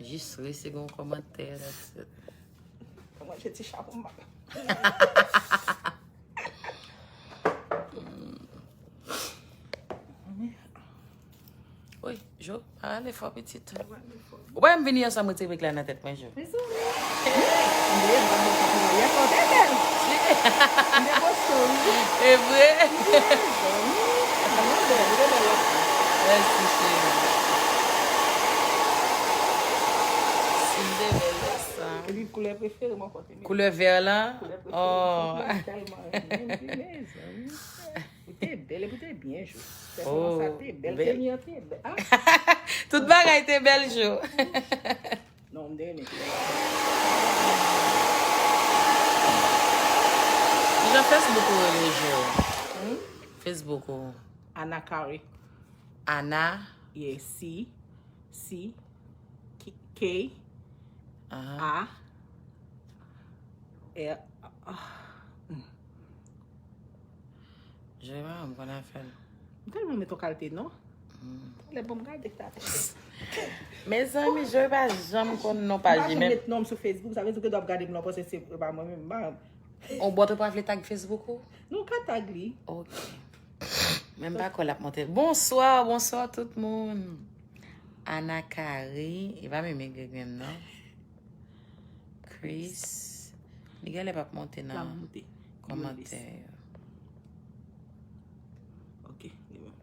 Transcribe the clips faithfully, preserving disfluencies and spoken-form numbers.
Jis resi gon kòmantè, that's it. Mwen manje ti chapon m. Wi, Jo, pa ale fò pitit. Ou pa wè m vini ansanm ritmik la nan tèt mwen, Jo. Mezanmi. M te bò sa pou mwen. Yè fò te bèl. M te poste wi. E vre? Mezanmi. Mwen bèl, mwen bèl. Mèsi, cheri. Si m te bèl lè sa. Epi koulè prefere m ankò te. Koulè vè la? Koulè prefere m. Oh. Tèlman renmen li, mezanmi. Ou te bèl epi ou te byen Jo. Pèfòmans la te bèl, teni an te bèl. Ah! Tout bagay te bèl, Jo. Non, m te renmen. Kijan Facebook ou rele, Jo? Hmm? Facebook ou? Ana Kare. Ana? Yeah, C, C, K, K, aha, A, R, ah, hmm. Je pa konn afè l. M tèlman met yon kalite non. Hmm. Lè bon m gade ta. Mezanmi, Je pa janm konn non pa je menm. Met non m sou Facebook, sa vle di ke w ap gade m la, w panse se pa mwen menm. On bòt ou pa vle tag Facebook ou? Non, w ka tag li. Ok. Men m pa kwè l ap monte. Bonswa, bonswa tout moun. Ana Kari, e pa menm Greg menm non. Chris, li genlè p ap monte nan kòmantè yo. Ok, li bon.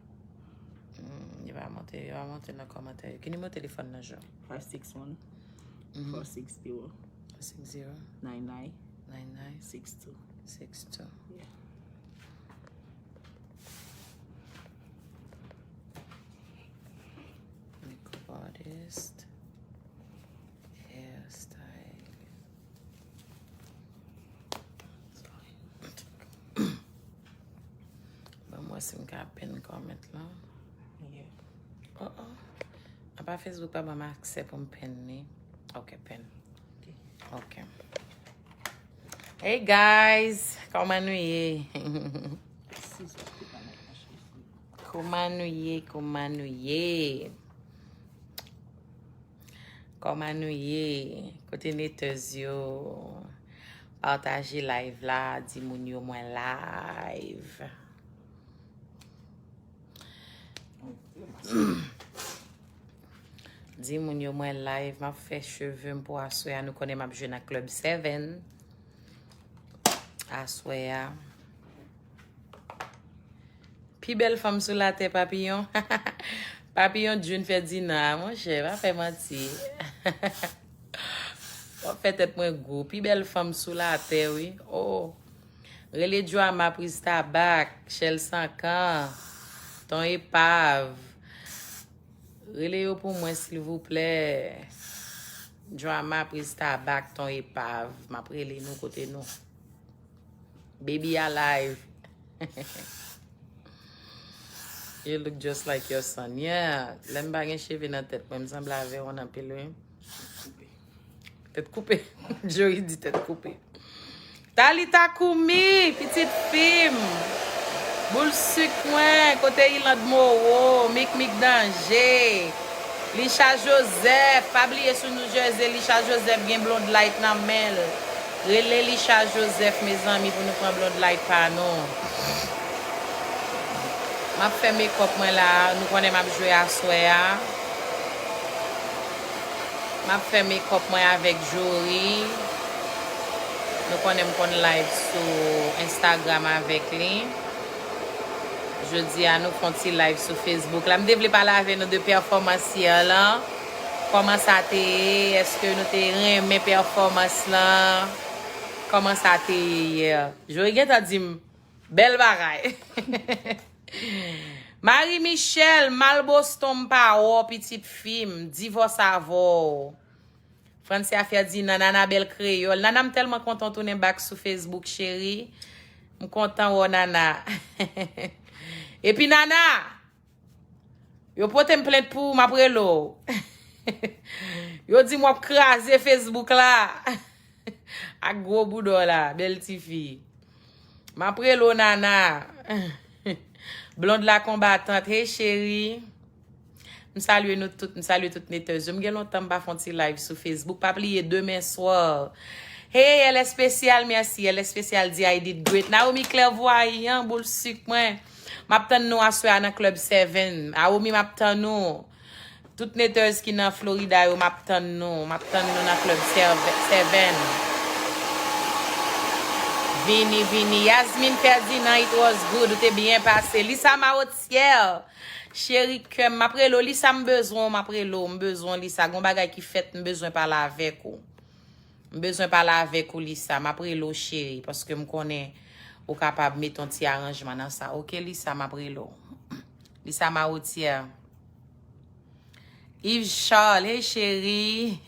Hmm, li pa monte, li pa monte nan kòmantè yo. Ki nimewo telefòn nan, Jo? Five six one, four six zero, four six zero, nine nine, nine nine, six two. Six two. Yeah. Makeup artist. Hairstyle. Ban m wè si m ka pin comment lan. Yeah. Oh, oh. Apa Facebook pa ban m aksè pou m pin li. Ok, pin. Ok. Ok. Hey guys, kòman nou ye? Kòman nou ye? Kòman nou ye? Kòman nou ye? Kote netèz yo? Pataje live la, di moun yo mwen live. Di moun yo mwen live, m ap fè cheve m pou aswè a. Nou konnen m ap jwe nan Club Seven aswè a. Pi bèl fanm sou latè, Papiyon. Papiyon June Ferdinand, monchè, pa fè manti. W ap fè tèt mwen gwo. Pi bèl fanm sou latè, wi. Oh. Rele Joama Priz Tabak, Chèl Sankan, Ton Epav. Rele yo pou mwen, silvouplè. Joama Priz Tabak, Ton Epav. M ap rele nou kote nou. Baby Alive. You look just like your son. Yeah. Lè m pa gen cheve nan tèt mwen, m sanble avè w anpil, wi. Tèt koupe. Jory di tèt koupe. Talita Koumi, pitit fi m. Boul sik mwen, kote Iland Mowo, Mikmik Danje. Lisha Joseph, pa bliye sou New Jersey, Lisha Joseph gen blond light nan men l. Rele Lisha Joseph, mezanmi, pou nou pran blond light pa nou. M ap fè makeup mwen la, nou konnen m ap jwe aswè a. M ap fè makeup mwen avèk Jory. Nou konnen m konn live sou Instagram avèk li. Jodi a, nou fè yon ti live sou Facebook la. M te vle pale avè nou de pèfòmans yè lan. Kòman sa te ye? Èske nou te renmen pèfòmans lan? Kòman sa te ye yè? Jory gentan di m, bèl bagay. Marie Michel, mal Boston m pa wè w, pitit fi m, divòs avè w. Francia Ferdinand, Nana Bèl Kreyòl. Nana, m tèlman kontan w tounen back sou Facebook, cheri. M kontan wè w, Nana. Epi, Nana, yo pote m plent pou ou, m ap rele w. Yo di m w ap kraze Facebook la. Ak gwo bouda w la, bèl tifi. M ap rele w Nana. Blond la konbatant, hey cheri. M salye nou tout, m salye tout netèz yo. M gen lontan m pa fè yon ti live sou Facebook. Pa bliye demen swa. Hey, El Especial, mèsi. El Especial di I did great. Naomi Clairvoyant, boul sik mwen. M ap tann nou aswè a nan Club Seven. Naomi, m ap tann nou. Tout netèz ki nan Florida yo, m ap tann nou. M ap tann nou nan Club Serve- Seven. Vini, vini. Yasmine Ferdinand, it was good. Ou te byen pase. Lisa Maotière, cheri kè m, m ap rele w. Lisa, m bezwen w, m ap rele w. M bezwen w, Lisa. Gon bagay ki fèt, m bezwen pale avèk ou. M bezwen pale avèk ou, Lisa. M ap rele w, cheri, paske m konnen ou kapab mete yon ti aranjman nan sa. Oke, Lisa, m ap rele w. Lisa Maotière. Yves Charles, hey, cheri.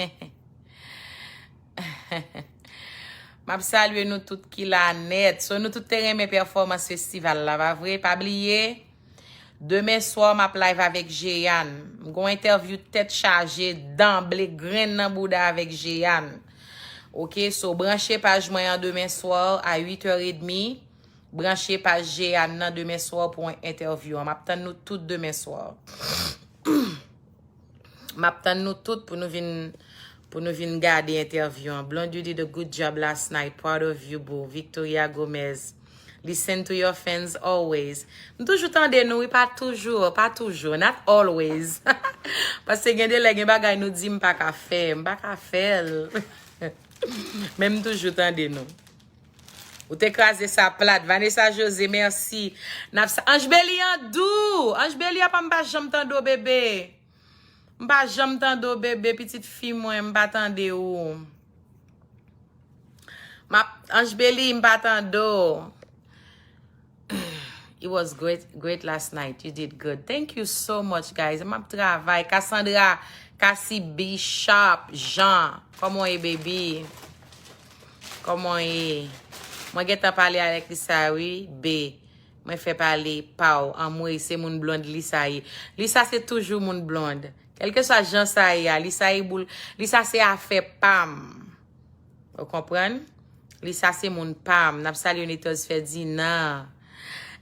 M ap salye nou tout ki la nèt. So, nou tout te renmen pèfòmans festival la, pa vre? Pa bliye, demen swa, m ap live avèk Jeanne. M gon entèvyou tèt chaje, danble, grenn nan bouda avèk Jeanne. Oke, so, branche paj mwen an demen swa a uit è edmi. Branche paj Jeanne nan demen swa pou entèvyou an. M ap tann nou tout demen swa. M ap tann nou tout pou nou vin, pou nou vin gade entèvyou an. Blonde, you did a good job last night. Proud of you, boo. Victoria Gomez. Listen to your fans always. M toujou tande nou, wi, pa toujou, pa toujou. Not always. Paske gen de lè, gen bagay nou di m pa ka fè. M pa ka fè l. Men m toujou tande nou. Ou te kraze sa plat. Vanessa José, mèsi. N ap sa-, Ange Beli an dou. Ange Beli apa m pa janm tande w, bebe. M pa janm tande w, bebe, pitit fi mwen, m pa tande w. M ap, Ange Beli, m pa tande w. It was great, great last night. You did good. Thank you so much, guys. M ap travay. Cassandra, Cassie B Sharp, Jean. Kòman w ye, baby? Kòman w ye? Mwen gentan pale avèk Lisa, wi, B. Mwen fè pale pa w. Anmwey, se moun blond Lisa ye. Lisa se toujou moun blond. Kèlkeswa jan sa ye a, Lisa ye boul. Lisa se afè pa m. Ou konprann? Lisa se moun pa m. N ap salye Netòz Ferdinand.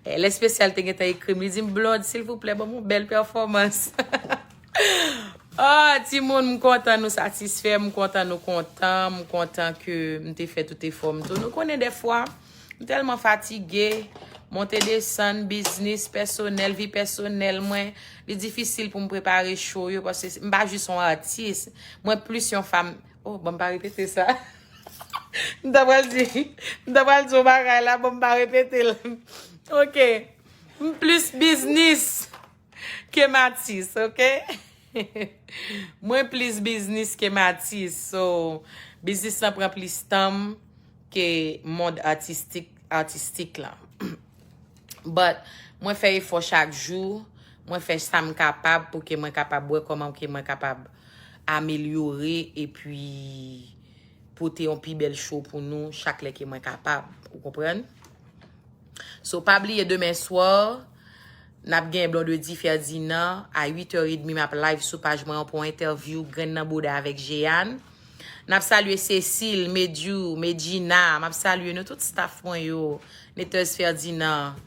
Eh, Lè Espesyal te gentan ekri m. Li di m, Blond, silvouplè, ban m yon bèl pèfòmans. Oh, timoun, m kontan nou satisfè, m kontan nou kontan, m kontan ke m te fè tout efò m tou. Nou konnen dèfwa, m tèlman fatige, monte desann, biznis pèsonèl, vi pèsonèl mwen, li difisil pou m prepare show yo, paske m pa jis yon atis, mwen plis yon fanm. Oh, ban m pa repete sa. M ta pral di, m ta pral di yon bagay la, ban m pa repete l. Ok. M plis biznis ke m atis, ok? Mwen plis biznis ke m atis. So, biznis lan pran plis tan m ke mond atistik, atistik lan. But, mwen fè efò chak jou, mwen fè sa m kapab pou ke mwen kapab wè kòman ke mwen kapab amelyore epi pote yon pi bèl show pou nou chak lè ke mwen kapab. Ou konprann? So, pa bliye demen swa, n ap gen Blondedy Ferdinand a uit è edmi, m ap live sou paj mwen an pou yon entèvyou Grenn nan bouda avèk Jeanne. N ap salye Cecile, Medjou, Medjina, m ap salye nou tout staff mwen yo, Netèz Ferdinand,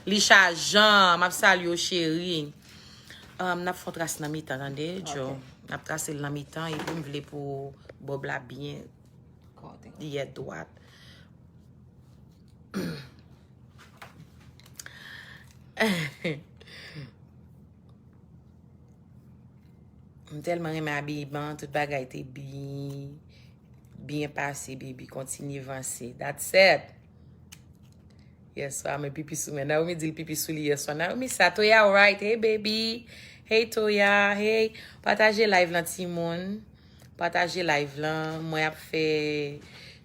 Licha Jean, m ap salye w cheri. Um, n ap fè yon tras nan mitan, tande, Joe. Ok. N ap trase l nan mitan, epi m vle pou bob la byen Kote? Li yè dwat. M tèlman renmen abiman, tout bagay te byen, byen pase, baby. Kontinye vanse. That's it. Yèswa, mwen pipi sou mwen. Naomi di l pipi sou li yèswa. Naomi sa, Toya right. Hey, baby. Hey, Toya. Hey. Pataje live lan, timoun. Pataje live lan. Mwen ap fè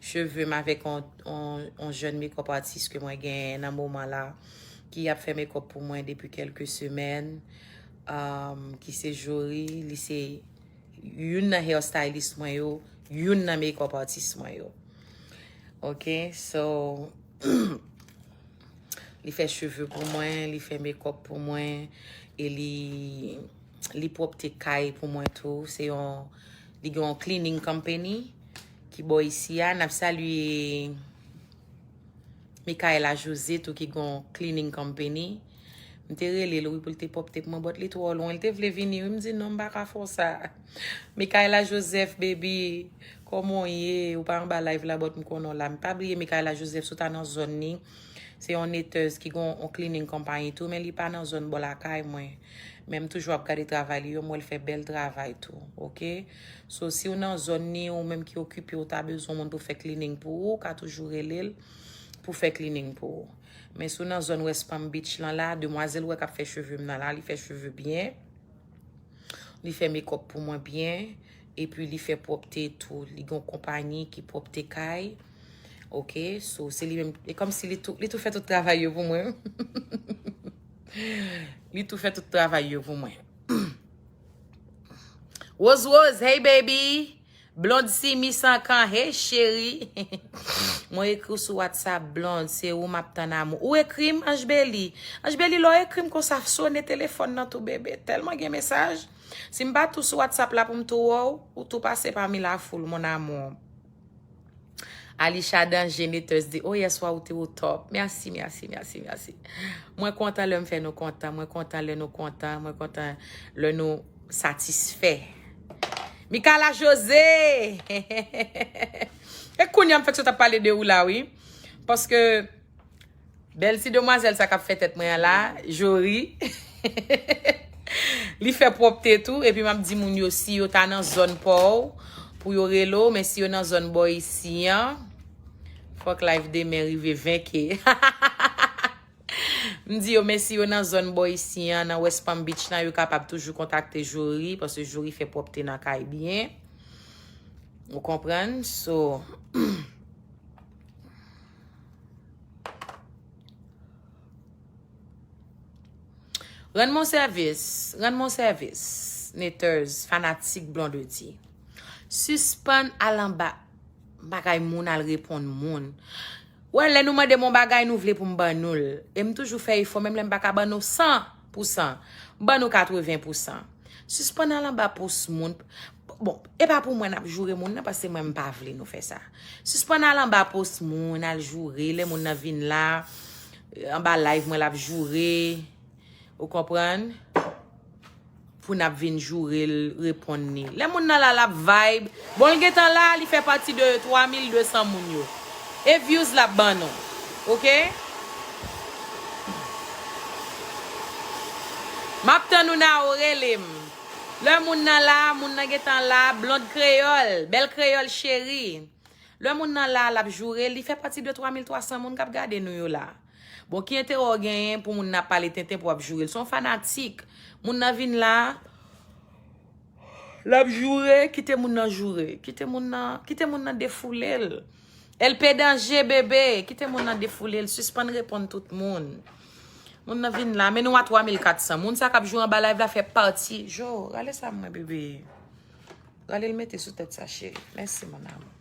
cheve m avèk on, on, on jèn makeup artist ke mwen genyen nan moman la, ki ap fè makeup pou mwen depi kèlke semèn, um, ki se Jory. Li se youn nan hairstylist mwen yo, youn nan makeup artist mwen yo. Ok, so, li fè cheve pou mwen, li fè makeup pou mwen, e li, li pwòpte kay pou mwen tou. Se yon, li gen yon cleaning company ki bò isi a. N ap salye Michaela José tou ki gen yon cleaning company. M te rele l, wi, pou l te pwòpte pou mwen, but li twò lwen. Li te vle vini, wi, m di non, m pa ka fè w sa. Michaela Joseph, baby, kòman w ye? Ou pa anba live la, but m konnen w la. M pa bliye Michaela Joseph, si w ta nan zòn ni. Se yon netèz ki gen yon cleaning company tou, men li pa nan zòn bò lakay mwen. Men m toujou ap gade travay li yo, m wè l fè bèl travay tou, oke? So, si w nan zòn ni, ou menm ki okipe, ou ta bezwen moun pou fè cleaning pou ou, ou ka toujou rele l pou fè cleaning pou ou. Men si w nan zòn West Palm Beach lan la, demwazèl ou wè k ap fè cheve m nan la, li fè cheve byen. Li fè makeup pou mwen byen. Epi li fè pwòpte tou. Li gen yon konpayi ki pwòpte kay. Oke, so se li menm. E kòmsi li tou, li tou fè tout travay yo pou mwen. Li tou fè tout travay yo pou mwen. Rose Rose, hey baby. Blonde Simi Sankan, hey cheri. Mwen ekri w sou WhatsApp, Blonde, se ou m ap tann amou. Ou ekri m, Anjbeli. Anjbeli, lè w ekri m konsa, sone telefòn nan tou, bebe. Tèlman gen mesaj. Si m pa tou sou WhatsApp la pou m tou wè w, ou tou pase pami lafoul, mon amour. Alisha Danger, Neters di, oh yes, wa, ou te o top. Mèsi, mèsi, mèsi, mèsi. Mwen kontan lè m fè nou kontan, mwen kontan lè nou kontan, mwen kontan lè nou satisfè. Michaela José! E kounye a m fèk sot ap pale de ou la, wi. Paske bèl ti demwazèl sa k ap fè tèt mwen an la, Jory. Li fè pwòpte tou, epi m ap di moun yo si yo ta nan zòn pa w, pou yo rele w, men si yo nan zòn bò isi an, fòk live demen rive ven K. M di yo, men si yo nan zòn bò isi an, nan West Palm Beach lan, yo kapab toujou kontakte Jory, paske Jory fè pwòpte nan kay byen. Ou konprann? So, rann mwen sèvis, rann mwen sèvis, Neters, fanatik Blondedy. Sispann al anba bagay moun, al reponn moun. Wè, lè nou mande m yon bagay, nou vle pou m ban nou l. E m toujou fè efò, menm lè m pa ka ban nou san pou san. M ban nou katreven pou san. Sispann al anba pòs moun. Bon, e pa pou mwen n ap joure moun nan, paske mwen m pa vle nou fè sa. Sispann al anba pòs moun, al joure, lè moun nan vin la, anba live mwen l ap joure. Ou konprann? Pou n ap vin joure l, reponn li. Lè moun nan la, l ap vibe. Bon, l gentan la, li fè pati de twa mil de san moun yo. E views l ap ban nou. Oke? M ap tann ou, Nao, rele m. Lè moun nan la, moun nan gentan la, Blond Kreyòl, bèl Kreyòl cheri. Lè moun nan la, l ap joure, li fè pati de twa mil twa san moun k ap gade nou yo la. Bon, ki enterè w genyen pou moun nan ap pale tenten pou w ap joure l? Se yon fanatik. Moun nan vin la, l ap joure, kite moun nan joure. Kite moun nan, kite moun nan defoule l. L P Danje, bebe, kite moun nan defoule l. Sispann reponn tout moun. Moun nan vin la, men nou a twa mil kat san. Moun sa k ap joure anba live la fè pati. Jo, rale sa mwen, bebe. Rale l mete sou tèt sa, cheri. Mèsi, mon amour.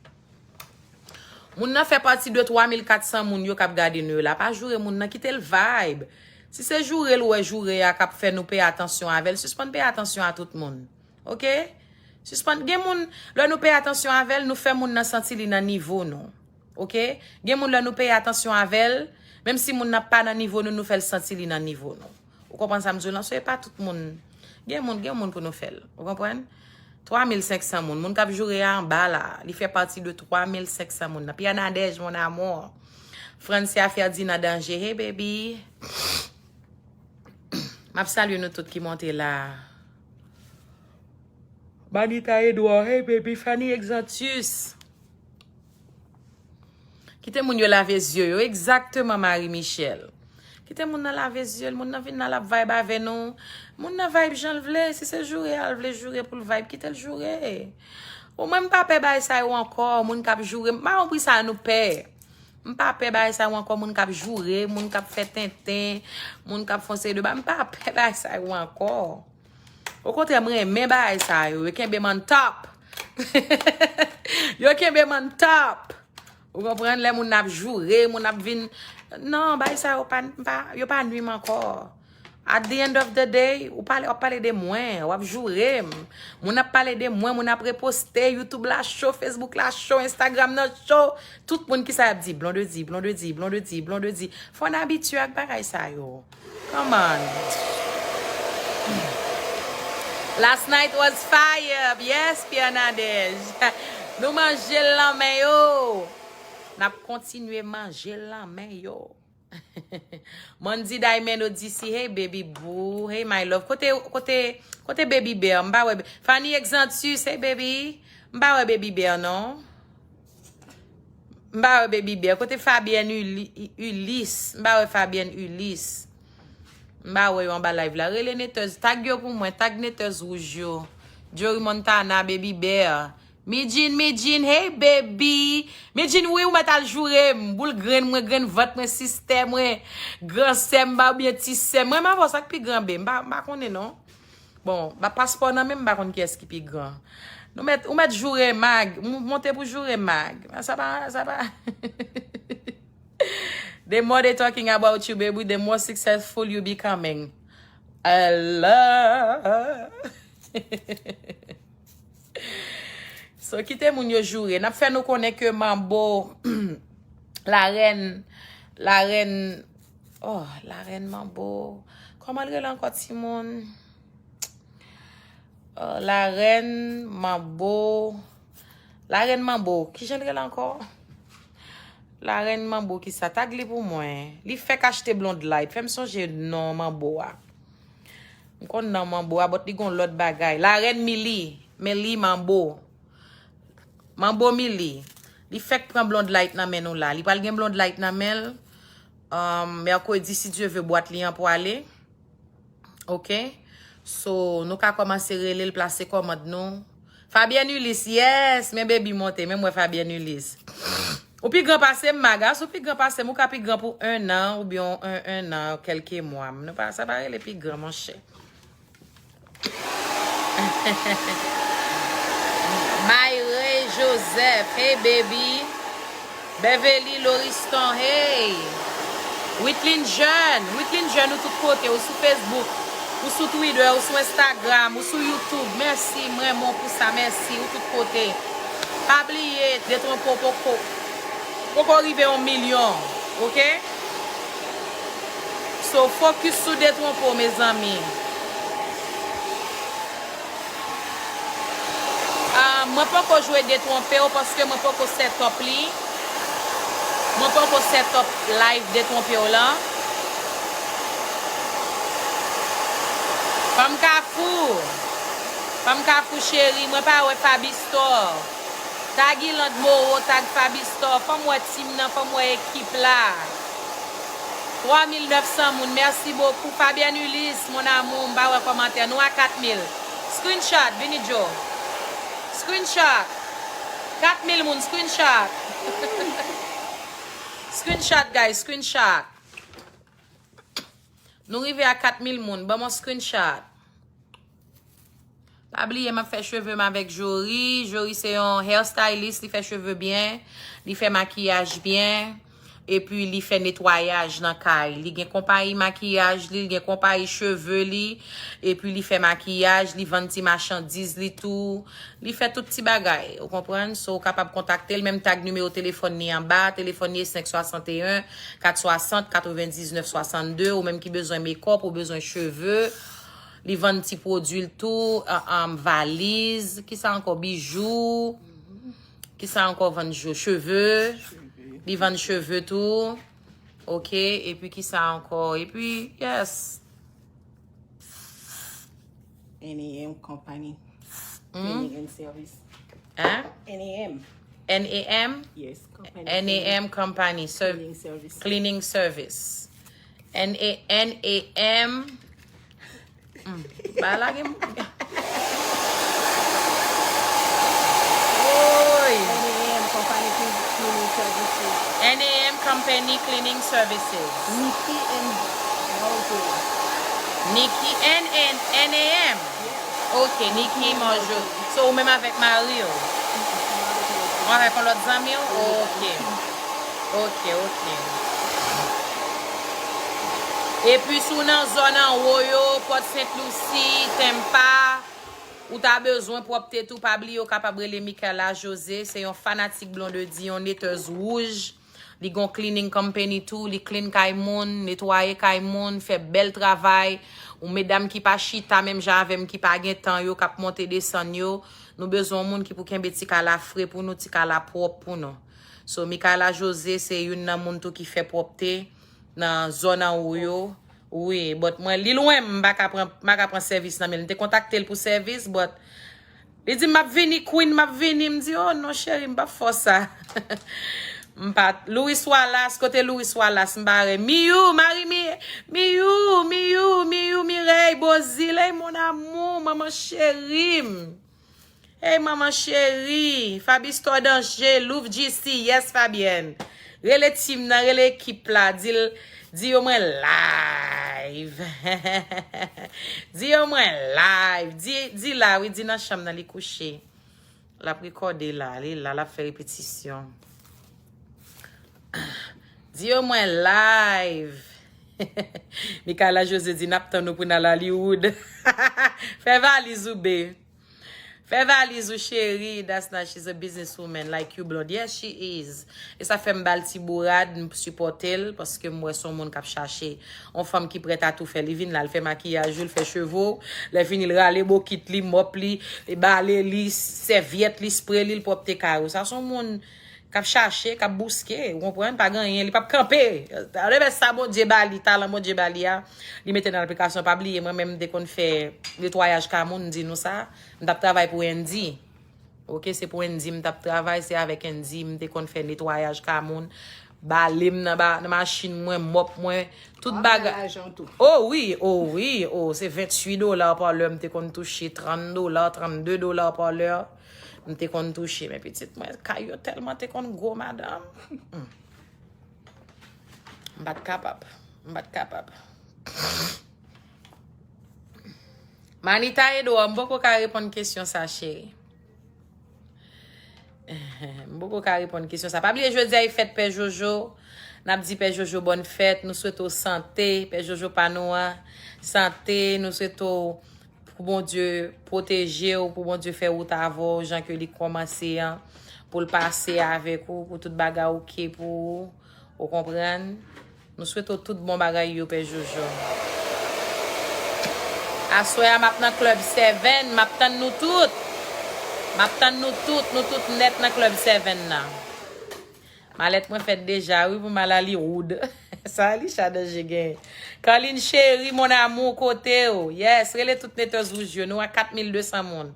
Moun nan fè pati de twa mil kat san moun yo k ap gade nou yo la. Pa joure moun nan, kite l vibe. Si se joure l ou wè joure a k ap fè nou peye atansyon avè l, sispann peye atansyon a tout moun. Oke? Sispann. Gen moun, lè nou peye atansyon avè l, nou fè moun nan santi li nan nivo nou. Oke? Gen moun, lè nou peye atansyon avè l, menm si moun nan pa nan nivo nou, nou fè l santi li nan nivo nou. Ou konprann sa m di w lan? So, e pa tout moun. Gen moun, gen moun pou nou fè l. Ou konprann? Twa mil senk san moun. Moun k ap joure a anba la. Li fè pati de twa mil senk san moun nan. Pierre Nadège, mon amour. Francia Ferdinand Danger. Hey, baby. M ap salye nou tout ki monte la. Manita Edouard. Hey, baby. Fanny Exantus. Kite moun yo lave zye yo. Egzakteman, Marie Michel. Kite moun nan lave zye l. Moun nan vin nan, l ap vibe avè nou. Moun nan vibe jan l vle. Si se joure a l vle joure pou l vibe, kite l joure. Bon, mwen, m pa pè bagay sa yo ankò. Moun k ap joure. M pa konpri sa nou pè. M pa pè bagay sa yo ankò. Moun k ap joure, moun k ap fè tenten, moun k ap fè yon seri de bagay. M pa pè bagay sa yo ankò. Okontrè, m renmen bagay sa yo. Yo kenbe m on top. Yo kenbe m on top. Ou konprann? Lè moun ap joure, moun ap vin. Non, bagay sa yo pa, pa, yo pa nwi m ankò. At the end of the day, ou pale, w ap pale de mwen, w ap joure m. Moun ap pale de mwen, moun ap reposte, YouTube la cho, Facebook la cho, Instagram nan cho. Tout moun ki sa y ap di, Blondedy, Blondedy, Blondedy, Blondedy. Fò n abitye ak bagay sa yo. Come on. Last night was fire. Yes, Pierre Nadège. Nou manje l nan men yo. N ap kontinye manje l nan men yo. Mandy Diamond Odyssey, hey baby boo, hey my love. Kote, kote, kote Baby Bear? M pa wè Fanny Exantus, hey baby. M pa wè Baby Bear non. M pa wè Baby Bear. Kote Fabienne Uli- Ulysse? M pa wè Fabienne Ulysse. M pa wè yo anba live la. Rele netèz. Tag yo pou mwen. Tag netèz wouj yo. Jory Montana, Baby Bear. Midjin, Midjin, hey baby. Midjin, wi, ou mèt al joure m. Boul grenn mwen, grenn vant mwen, sistè mwen, gran sè m, ba oubyen ti sè m. Mwen, m avè w, sa k pi gran, be? M pa, m pa konnen, non. Bon, ba paspò nan men m, m pa konn kiyès ki pi gran. Nou mèt, ou mèt joure Mag. M monte pou joure Mag. Sa pa, sa pa. The more they talking about you, baby, the more successful you becoming. Hello. So, kite moun yo joure. N ap fè nou konnen ke Manbo, larèn, larèn, oh, larèn Manbo. Kòman l rele ankò, timoun? Euh, larèn Manbo. Larèn Manbo. Kijan l rele ankò? Larèn Manbo, kisa? Tag li pou mwen. Li fèk achte Blonde Light. Fè m sonje non Manbo a. M konn non Manbo a, but li gon lòt bagay. Larèn Mili. Mili Manbo. Manbo Mili. Li fèk pran Blonde Light nan men nou la. Li pral gen Blonde Light nan men l. Um, mèkredi, si Dye ve, bwat li an pwale. Ok? So, nou ka kòmanse rele l, plase kòmand nou. Fabienne Ulysse, yes! Men baby monte, men mwen Fabienne Ulysse. Ou pi gran pase m, Magas, ou pi gran pase m, ou ka pi gran pou en an, oubyen en, en an, kèlke mwa. Nou pa, sa pa rele pi gran, monchè. Myre Joseph, hey baby. Beverly Loriston, hey. Witlin Jeune, Witlin Jeune, ou tout kote, ou sou Facebook, ou sou Twitter, ou sou Instagram, ou sou YouTube. Mèsi, m renmen w pou sa, mèsi, ou tout kote. Pa bliye, Detwonpe w poko, poko rive yon milyon, ok? So, focus sou Detwonpe w, mezanmi. Ah, mwen poko jwe Detwonpe w paske mwen poko set up li. Mwen poko set up live Detwonpe w lan. Fanm Kafou. Fanm Kafou cheri, mwen pa wè Faby Store. Tag Iland Moreau, tag Faby Store. Fò m wè team nan, fò m wè ekip la. Twa mil nèf san moun, merci beaucoup. Fabienne Ulysse, mon amour, m pa wè kòmantè nou a kat mil. Screenshot, vini Joe. Screenshot. Kat mil moun, screenshot. Screenshot, guys, screenshot. Nou rive a kat mil moun, ban m yon screenshot. Pa bliye, m ap fè cheve m avèk Jory. Jory se yon hairstylist, li fè cheve byen, li fè makiyaj byen, epi li fè netwayaj nan kay. Li gen konpayi makiyaj li, li gen konpayi cheve li, epi li fè makiyaj, li vann ti machandiz li tou. Li fè tout ti bagay, ou konprann? So, ou kapab kontakte l, menm tag nimewo telefòn li anba, telefòn li se senk swasanteyen, kat swasant, katrevendiznèf swasannde, ou menm ki bezwen makeup, ou bezwen cheve, li vann ti pwodui l tou, ah, ah, valiz, kisa ankò, bijou, kisa ankò vann jou, cheve, li vann cheve tou, ok, epi kisa ankò, epi, yes. N A M Company. Hmm? Cleaning and service. Hein? N A M. N A M? Yes, company. N A M Company. Ser- Cleaning service. Cleaning service. N A, N A M. Hmm. Ba lage m. Woy. N A M Company Clean- Cleaning Services. N A M Company Cleaning Services. Nikki and Mojo. Nikki and, and N A M. Yes. Ok, Nikki Mojo. So, ou menm avèk mari w? Ou avèk yon lòt zanmi w? Ok. Ok, ok. Epi si w nan zòn anwo yo, Pòt Sent Lousi, Tampa, ou ta bezwen pwòpte tou, pa bliye w kapab rele Michaela José, se yon fanatik Blondedy, yon netèz wouj. Li gon cleaning company tou, li clean kay moun, netwaye kay moun, fè bèl travay. Ou medam ki pa chita menm jan avè m, ki pa gen tan yo, k ap monte desann yo, nou bezwen yon moun ki pou kenbe ti kay la fre pou nou, ti kay la pwòp pou nou. So, Michaela José se youn nan moun tou ki fè pwòpte nan zòn anwo yo. Wi, but mwen, li lwen m, m pa ka pran, m pa ka pran sèvis nan men l. M te kontakte l pou sèvis, but li di m, "M ap vini, Queen, m ap vini." M di, "Oh non, cheri, m p ap fè w sa." M pa t, Louis Wallace, kote Louis Wallace, m pa rè. Miyou, Marie Mi, Miyou, Miyou, Miyou, Mireille, Bozil, hey, mon amour, manman cheri m. Hey, manman cheri, Faby Store Danger, Louvre G C, yes, Fabienne. Rele team nan, rele ekip la, di l, di yo mwen live. Di yo mwen live. Di, di la, wi, di nan chanm nan li kouche. L ap rekòde la, li la, l ap fè repetisyon. Di yo mwen live. Michaela José di, "N ap tann ou pou n al Hollywood." Fè valiz ou, be. Fè valiz ou, cheri. That's not, she's a businesswoman like you, Blonde. Yes, she is. E sa fè m ba l ti bourad, m sipòte l, paske m wè se yon moun k ap chache yon fanm ki prèt a tou fè. Li vin la, l fè makiyaj ou, l fè cheve w. Lè fini, l rale bokit li, mòp li, li bale li, sèvyèt li, spre li, l pwòpte kay ou. Sa se yon moun k ap chache, k ap bouske, ou konprann, pa gen anyen, li p ap kanpe. Anlè sa Bondye ba li, talan Bondye ba li a, li mete nan aplikasyon. Pa bliye, mwen menm, m te konn fè netwayaj kay moun, m di nou sa, m t ap travay pou Andy. Oke, se pou Andy m t ap travay, se avèk Andy m te konn fè netwayaj kay moun, bale m nan ba, nan machin mwen, mòp mwen, tout bagay. Oh wi, oh wi, oh, se venntuit dola pa lè m te konn touche, trant dola, trannde dola pa lè. M te konn touche, men pitit mwen, kay yo tèlman te konn gwo, madanm. Hmm. M pa t kapab. M pa t kapab. Manita Edouard, m poko ka reponn kesyon sa, cheri. M poko ka reponn kesyon sa. Pa bliye, jodi a e fèt Pè Jojo. N ap di Pè Jojo bòn fèt. Nou swete w sante. Pè Jojo pa nou an. Sante. Nou swete w pou Bondye pwoteje w, pou Bondye fè wout avè w, jan ke li kòmanse an, pou l pase avèk ou, pou tout bagay oke pou ou, ou konprann? Nou swete w tout bon bagay yo, Pè Jojo. Aswè a, m ap nan Club Seven, m ap tann nou tout. M ap tann nou tout, nou tout nèt nan Club Seven nan. Malèt mwen fèt deja, wi, pou m al Hollywood. Sa Alisha Danger gen. Carline Chérie, mon amour, kote w? Yes, rele tout netèz wouj yo. Nou a kat mil de san moun.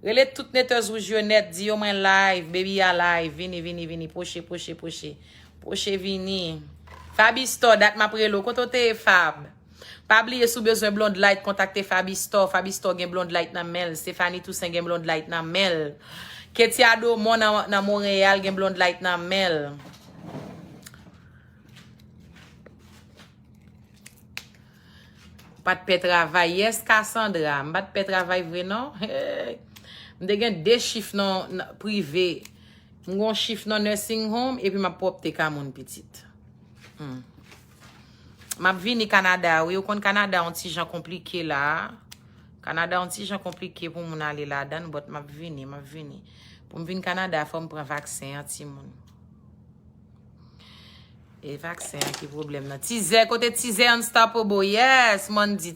Rele tout netèz wouj yo nèt, di yo mwen live, baby a live. Vini, vini, vini. Pwoche, pwoche, pwoche. Pwoche vini. Faby Store, dat m ap rele w. Kote w te ye, Fab? Pa bliye, si w bezwen Blonde Light, kontakte Faby Store. Faby Store gen Blonde Light nan men l. Stephanie Toussaint gen Blonde Light nan men l. Ketia Domon nan, nan Monreyal gen Blonde Light nan men l. Pa t pè travay. Yes, Cassandra. M pa t pè travay vre, non. Hey. M te gen de chif nan, nan prive. M gon chif nan nursing home, epi m ap pwòpte kay moun, pitit. Hmm. M ap vini Kanada, wi. Ou konn Kanada yon ti jan konplike la. Kanada yon ti jan konplike pou moun ale ladan l, but m ap vini, m ap vini. Pou m vin Kanada, fò m pran vaksen an, timoun. E vaksen an ki pwoblèm nan. Tizè, kote Tizè Unstoppable? Yes, Mandy.